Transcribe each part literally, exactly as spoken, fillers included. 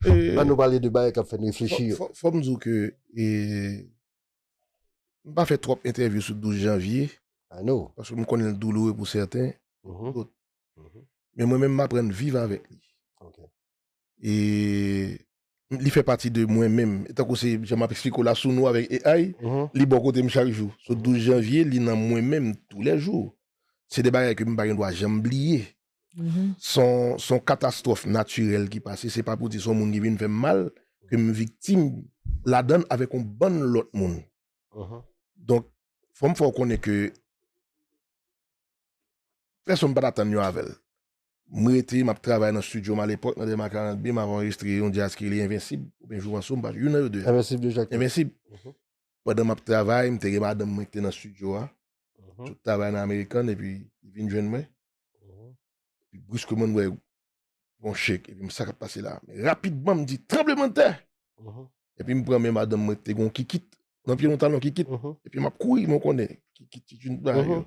Ann nou pale de bagay k ap fè n reflechi yo. Fò m di w ke e, m pa fè twòp entèvyou sou douz janvye, paske m konnen l douloure pou sèten, dòt. Men mwen menm, m aprann viv avèk li. E li fè pati de mwen menm. E tankou se jan m ap eksplike w la sou nou avèk A I, li bò kote m chak jou. Sou douz janvye, li nan mwen menm toulèjou. Se de bagay ke m pa gen dwa janm bliye. Se yon, se yon katastwòf natirèl ki pase. Se pa pou di se yon moun ki vin fè m mal, ke m viktim ladan l avèk yon bann lòt moun. Donk, fò m fè w konnen ke pèsonn pa t atann yo avè l. M rete, m ap travay nan estidyo m alepòk, nan Dèlma karant B, m ap anrejistre yon djaz ki rele Envensib, oubyen Jou Vanso, m pa, youn nan yo de a. Envensib de Jacques. Envensib. Pandan m ap travay, m te gen madanm mwen ki te nan estidyo a. Tout travay nan American, epi li vin jwenn mwen. Epi briskman, m wè yon chèk, epi m, sa k ap pase la? Men rapidman, m di, tranblemanntè! Epi m pran men madanm mwen ki te gen yon kikit, nan pye yon talon kikit. Epi m ap kouri, men w konnen, kikit, kikit, tout bagay yo.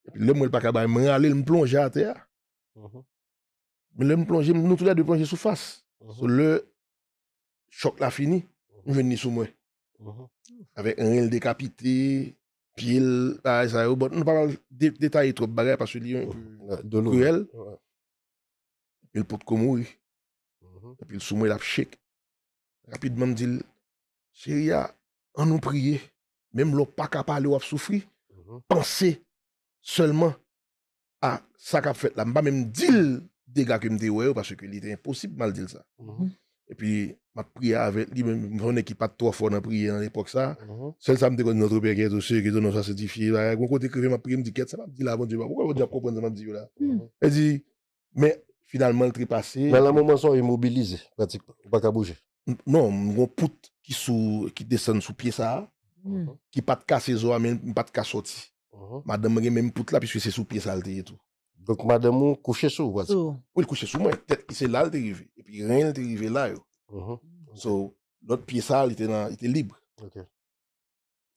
Epi lè m wè l pa ka bay, m rale l, m plonje atè a. Men lè m plonje, nou toulède plonje sou fas. So, lè chòk la fini, m jwenn li sou mwen. Avèk ren l dekapite, pye l, bagay sa yo. Bon, nou pa pral de-, detaye twòp bagay paske li yon kriyèl. Epi l potko mouri. Epi l sou mwen, l ap shake. Rapidman, m di l, cheri a, ann nou priye. Menm lè w pa ka pale, w ap soufri. Panse sèlman a sa k ap fèt la. M pa menm di l dega ke m te wè yo, paske li te enposib m al di l sa. Epi, m ap priye avèk li, men m konnen ki pa t twò fò nan priye nan epòk sa. Sèl sa m te konn, Notre Père qui es aux cieux, que ton nom soit sanctifié. Gon kote k rive, m ap priye, m di, kèt, sa m ap di la, Bondye, poukò Bondye ap konprann sa m ap di yo la? Epi, men finalman, l trepase. Men nan moman sa, w imobilize, pratikman. Ou pa ka bouje. Non, m gon pout ki sou, ki desann sou pye sa a, ki pa t kase zo a, men m pa t ka sòti. Madanm mwen gen menm pout la, piske se sou pye sa a l te ye tou. Donk, madanm ou kouche sou ou, pratikman? Wi, l kouche sou mwen. Tèt li, se la l te rive. Epi ren l te rive la yo. So, lòt pye sa a, li te nan, li te lib.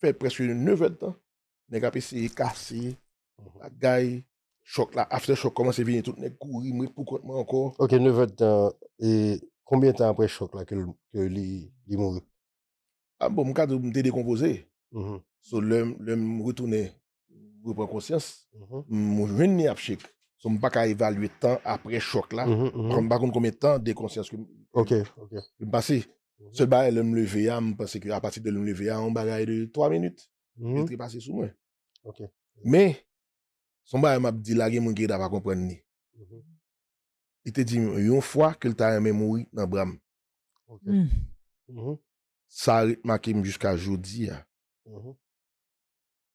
Fè prèske nevè tan. Nèg ap eseye kase, bagay, chòk la, after shock kòmanse vini, tout nèg kouri, m ret pou kont mwen ankò. Ok, nevè tan, e konbyen tan apre chòk la ke l, ke li, li mouri? Ah, bon, m ka di w, m te dekonpoze. So, lè, lè m retounen, repran konsyans, m jwenn li ap shake. So, m pa ka evalye tan apre chòk la. M pa konn konbyen tan de konsyans ke m, ke m pase. Sèl bagay, lè m leve a, m panse ke apati de lè m leve a, yon bagay de twa minit, li trepase sou mwen. Men, se yon bagay m ap di la, gen moun ki ta pa konprann li. Li te di m yon fwa ke l ta renmen mouri nan bra m. Sa ret make m jiska jodi a.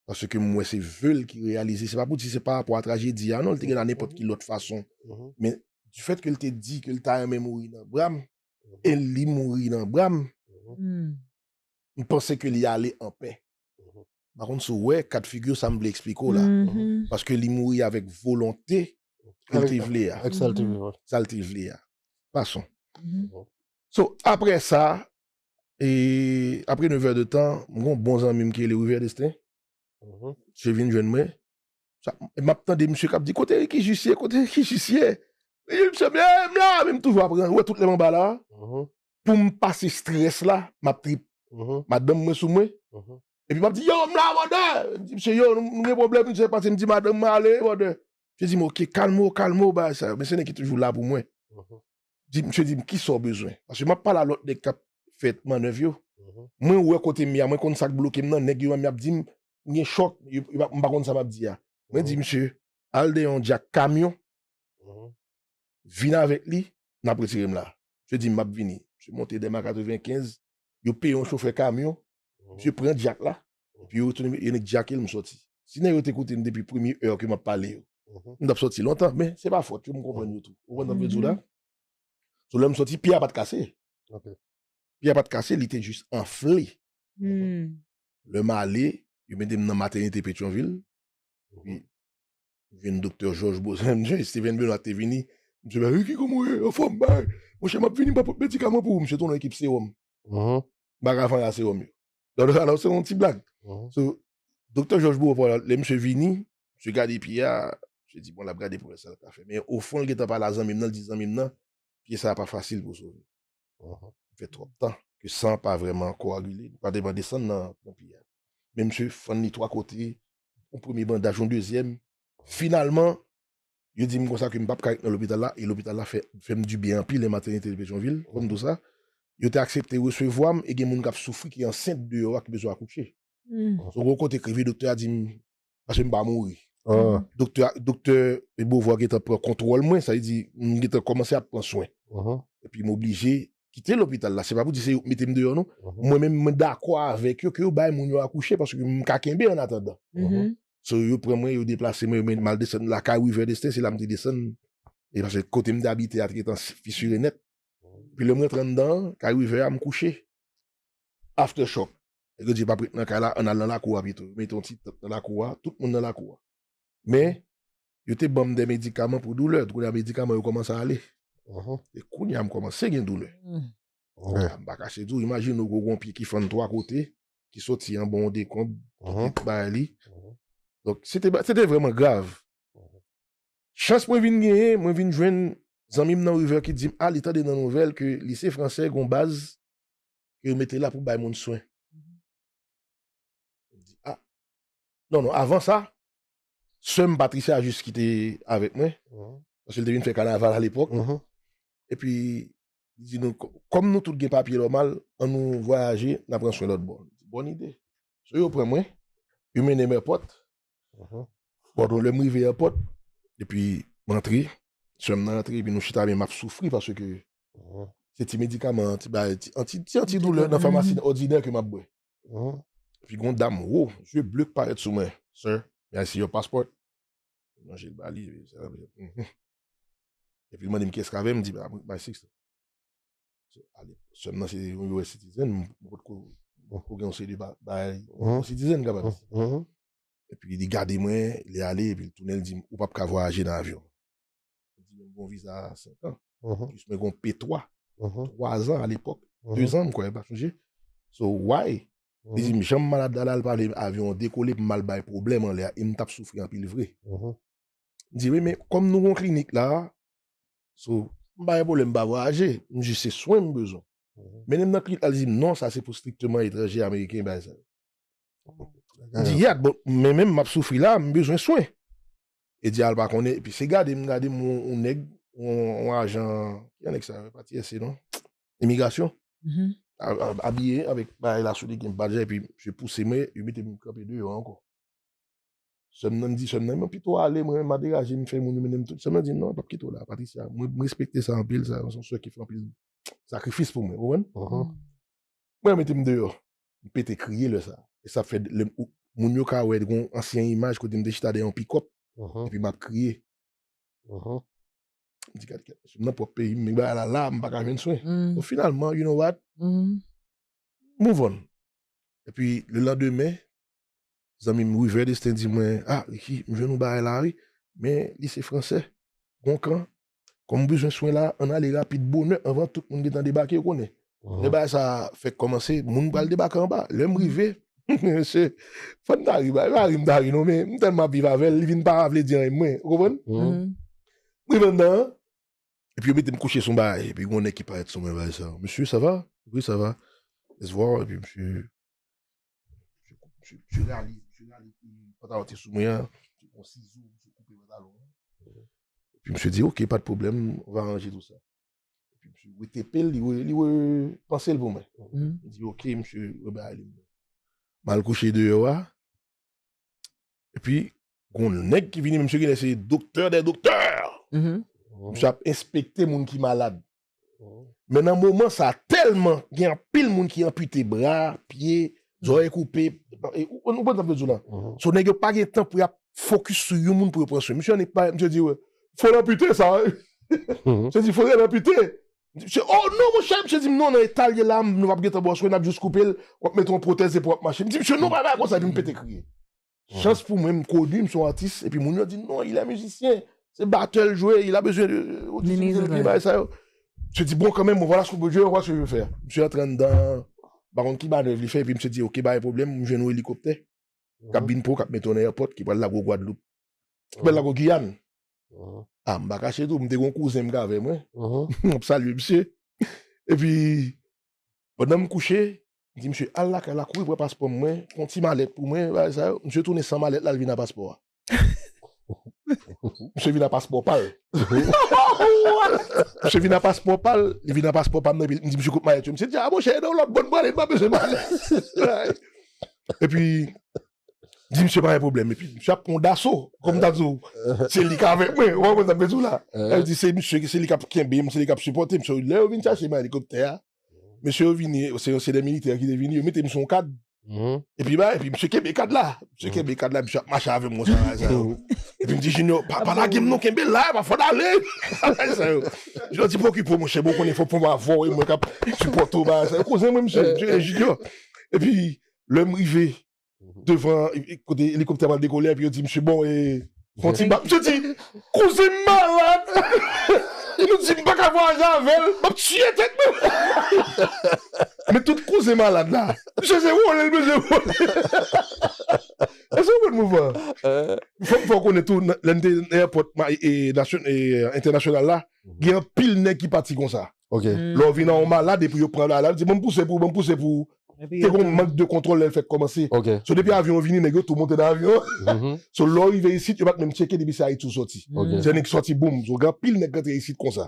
Paske m wè se ve l ki reyalize. Se pa pou di se pa rapò a trajedi a, non, li te gen la nenpòt ki lòt fason. Men, du fait ke l te di ke l ta renmen mouri nan bra m, e li mouri nan bra m, m panse ke li ale an pè. M pa konn si w wè kad figi sa m vle eksplike w la. Paske li mouri avèk volonte ke l te vle a. Avèk sa l te vle, wi. Sa l te vle a. Passons. So, apre sa, e apre neuf heures de temps, m gon bon zanmi m ki rele Rivière Destin. Misye vin jwenn mwen. Sa, m ap tande misye k ap di, kote Ricky Jussier, kote Ricky Jussier? Misye, m la, men m toujou ap ran, ou wè tout lè m anba la. Pou m pase strès la, m ap trip. Madanm mwen sou mwen. Epi m ap di, yo, m la, brother! M di, misye, yo, nou, nou gen pwoblèm, misye pase, m di, madanm mwen ale, brother. Misye di m, ok, kalme w, kalme w, bagay sa yo. Men se nèg ki toujou la pou mwen. Di, misye di m, kisa w bezwen? Paske m ap pale a lòt nèg k ap fè mannèv yo. Mwen wè kote m ye a, mwen konn sa k bloke m nan, nèg yo menm y ap di m, m gen chòk, yo, yo pa, m pa konn sa m ap di a. Mwen di, misye, al dèyè yon djak kamyon, vin avèk li, n ap retire m la. Misye di m, m ap vini. Misye monte Dèlma katrevenkenz, yo peye yon chofè kamyon, misye pran djak la, epi yo retounen, yo nek djake l, m sòti. Si nèg yo te koute m depi premye è ke m ap pale yo, m t ap sòti lontan, men se pa fòt yo, m konprann yo tou. Ou konprann sa m vle di w la? So, lè m sòti, pye a pa t kase. Pye a pa t kase, li te jis anfle. Lè m ale, yo mete m nan matènite Petyonvil. Epi, m jwenn doktè Jòj Bo-, m jwenn Steven Benoît te vini. Misye, "Ricky, kòman w ye? Anfòm, bay. Monchè, m ap vini, m pa pot medikaman pou ou." Misye te yon ekip sewòm. M pa ka fè anyen a sewòm yo. Donk, sa, se yon ti blag. So, doktè Jòj Bo-, lè misye vini, misye gade pye a, misye di, bon, l ap gade pou wè sa l ka fè. Men ofon, l gentan pale a zanmi m nan, l di zanmi m nan, pye sa a pa fasil pou sove. Fè twòp tan ke san pa vrèman koagile, li pa te desann nan ponpi a. Men misye fann li twa kote, yon premye bandaj, yon dezyèm. Finalman, yo di m konsa ke m p ap ka ret nan lopital la, e lopital la fè, fè m dibyen anpil, e matènite de Petyonvil, kòm tou sa. Yo te aksepte resevwa m, e gen moun k ap soufri, ki ansent deyò a, ki bezwen akouche. So, gon kote k rive, doktè a di m, paske m pa mouri. Doktè, doktè Beauvoir gentan pran kontwòl mwen, sa vle di, m gentan kòmanse ap pran swen. Epi m oblije kite lopital la. Se pa pou di se yo k mete m deyò, non. Mwen menm, mwen dakò avèk yo ke yo bay moun yo akouche, paske m ka kenbe an atandan. So, yo pran mwen, yo deplase mwen, yo men m al desann lakay River Destin, se la m te desann. E paske kote m te abite a te gentan fisire nèt. Epi lè m rantre anndan, kay River a, m kouche. Aftershock. Nèg yo di, "Pa p ret nan kay la, ann al nan lakou a pito." Yo mete yon ti tant nan lakou a, tout moun nan lakou a. Men, yo te ban m de medikaman pou doulè. Kounye a medikaman yo kòmanse ale. E kounye a m kòmanse gen doulè. M pa kache di w, imajine w gwo gon pye ki fann twa kote, ki soti anba yon dekonb, ki te bay li. Donk, se te, se te vrèman grav. Chans mwen vin genyen, mwen vin jwenn zanmi m nan River ki di m, a, li tande nan nouvèl ke Lise Fransè gon baz ke yo mete la pou bay moun swen. M di, a. Non, non, avan sa, sè m Patricia jis ki te avèk mwen, paske l te vin fè kanaval alepòk. Epi, li di nou, "Kò-, kòm nou tout gen papye nòmal, ann nou vwayaje, n a pran swen lòt bò." M di, "Bòn ide." So, yo pran mwen, yo mennen m èpòt. Bon, donk, lè m rive èpòt, epi m antre, sè m nan antre, epi nou chita, men m ap soufri paske se ti medikaman, ti bagay, ti anti, ti antidoulè nan famasi òdinè ke m ap bwè. Epi gon dam wo, zye ble k parèt sou mwen. "Sir, may I see your passport?" M ranje l ba li, epi l mande m kiyès k avè m, m di, "Ba, my sister." So, ale, sè m nan se yon U S citizen, m potko, potko gen yon seri de ba-, bagay, yon citizen kapab. Epi li gade mwen, li ale, epi li tounen, li di m, "Ou p ap ka vwayaje nan avyon." M di, "Men m gen yon viza senk an, plis mwen gen yon P twa, twa zan alepòk, de zan, m kwè, m pa sonje. So, why?" Li di m, "Jan m malad la, la, l pale avyon an dekole pou m al bay pwoblèm anlè a, e m t ap soufri anpil vre." M di, "Wi, men kòm nou gon klinik la, so, m pa gen pwoblèm, m pa vwayaje, m jis se swen m bezwen." Mennen m nan klinik la, li di m, "Non, sa se pou strikteman etranje, ameriken, bagay sa yo." M di, "Yad, bon, men menm m ap soufri la, m bezwen swen." E di a l pa konnen, epi se gade m, gade m, yon, yon nèg, yon, yon ajan, ki nèg sa, pa T S A non, imigrasyon. A-, a-, abiye avèk bagay la sou li, gen badj la, epi misye pouse mwen, yo mete m kanpe deyò ankò. Sè m nan di, sè m nan, "Mwen pito ale, mwen, m a degaje, m fè moun yo mennen m tout." Sè m nan di, "Non, m p ap kite w la, Patricia. Mwen, m respekte sa anpil, sa, se yon sè ki fè anpil sakrifis pou mwen, ou konprann?" Mwen, yo mete m deyò. M pete kriye lè sa. E sa fè, lè m, ou, moun yo ka wè, gon ansyen imaj kote m te chita dèyè yon pikòp, epi m ap kriye. M di, "Gad, gad, m nan pwòp peyi m, men bagay la la, m pa ka jwenn swen." Donk, finalman, you know what? Move on. Epi, le landemen, zanmi m River Destin di mwen, "A, Ricky, m jwenn yon bagay la, wi, men li se fransè. Gon kan. Kòm m bezwen swen la, ann ale rapid, bonè, anvan tout moun gentan debake, ou konnen." Lè bagay sa fèk kòmanse, moun pral debake anba. Lè m rive, se, fò n ta ri, bagay pa ri, m ta ri non, men m tèlman ap viv avè l, li vin pa vle di anyen mwen, ou konprann? M rive anndan an, epi yo mete m kouche sou yon bagay, epi gon nèg ki parèt sou mwen, bagay sa. "Monsieur, ça va?" "Oui, ça va." Let's voir, epi misye, misye, misye, misye rale, misye rale, pantalon te sou mwen an, misye pran sizo, misye koupe pantalon an. Epi misye di, "Ok, pas de problème, on va arranger tout ça." Epi misye wete pe l, li re-, li repanse l pou mwen. M di, "Ok, misye rebay li." M al kouche deyò a. Epi, gon nèg ki vini, misye genlè se doktè dè doktè. Misye ap enspekte moun ki malad. Men nan moman sa, tèlman gen anpil moun ki anpite bra, pye, zòrèy koupe, e, ou, ou konprann sa m vle di w la? So, nèg yo pa gen tan pou y ap fokis sou yon moun pou yo pran swen. Misye annik parèt, misye di, "Fò l anpite sa." Misye di, "Fò l anpite." Misye, "Oh non, monchè," misye di m, "Non, nan eta l ye la, nou p ap gentan ba w swen, n ap jis koupe l, w ap mete yon pwotèz epi w ap mache." M di, "Misye, non, pa, pa konsa," epi m pete kriye. Chans pou mwen, m koni, m se yon atis, epi moun yo di, "Non, il est musicien, se batè l jwe, il a besoin de, de, de, de, bagay sa yo." Misye di, "Bon, kanmenm, bon, voilà ce que je, voilà ce que je vais faire." Misye antre anndan, pa konn ki manèv li fè, epi misye di, "Ok, pa gen pwoblèm, m jwenn yon elikoptè k ap vin pran w, k ap mete w nan èpòt, ki pral lage w Gwadloup, ki pral lage w Giyàn." A, m pa kache tou, m te gen yon kouzen m k avè mwen. M ap salye misye. Epi, pandan m kouche, m di misye, al lakay la, kouri pran paspò mwen, pran ti malèt pou mwen, bagay sa yo. Misye tounen san malèt la, l vin a paspò a. Misye vin a paspò pa l. Misye vin a paspò pa l, li vin a paspò pa m nan, epi m di misye kot malèt yo. Misye di, a monchè, e nan lòt bò n prale, m pa bezwen malèt. Epi, di misye pa gen pwoblèm. Epi, misye ap pran daso, kòm ta di w, se li k avèk mwen, ou konprann sa m vle di w la. Sa vle di, se misye, se li k ap kenbe m, se li k ap sipòte m. So, lè yo vin chache m nan elikoptè a, mesye yo vini, se, se de militè ki te vini, yo mete m sou yon kad. Epi ba, epi misye kenbe kad la. Misye kenbe kad la, misye ap mache avè m konsa, sa yo. Epi m di, Junior, pa, pa lage m non, kenbe la, pa fò n ale. Sa yo. Junior di, pa okipe w, monchè, bon, konnen fò pran avè w, e mwen k ap sipòte w, bagay sa yo. Kouzen mwen, misye, Junior. Epi, lè m rive devan, e, e, kote elikoptè a pral dekole, epi yo di, misye, bon, e, fè yon ti bak. Misye di, kouzen m malad. E nou di m pa ka vwayaje avè l, m ap tiye tèt mwen. Men tout kouzen malad la. Misye se wole l bezwen wole. Èske w konprann mouvman an? Fò, fò w konnen tou, nan, lè n te nan èpòt ma- e, nasyon- e, entènasyonal la, gen anpil nèg ki pati konsa. Lè w vin an yon malad epi yo pran la, la, yo di, ban m pouse pou, ban m pouse pou. Te gen yon mank de kontwòl lè l fèk kòmanse. So, depi avyon an vini, nèg yo tou monte nan avyon an. So, lè w rive isit, yo pa t menm tcheke depi se Ayiti w sòti. Se nèg sòti, boum. So, gen anpil nèg k antre isit konsa.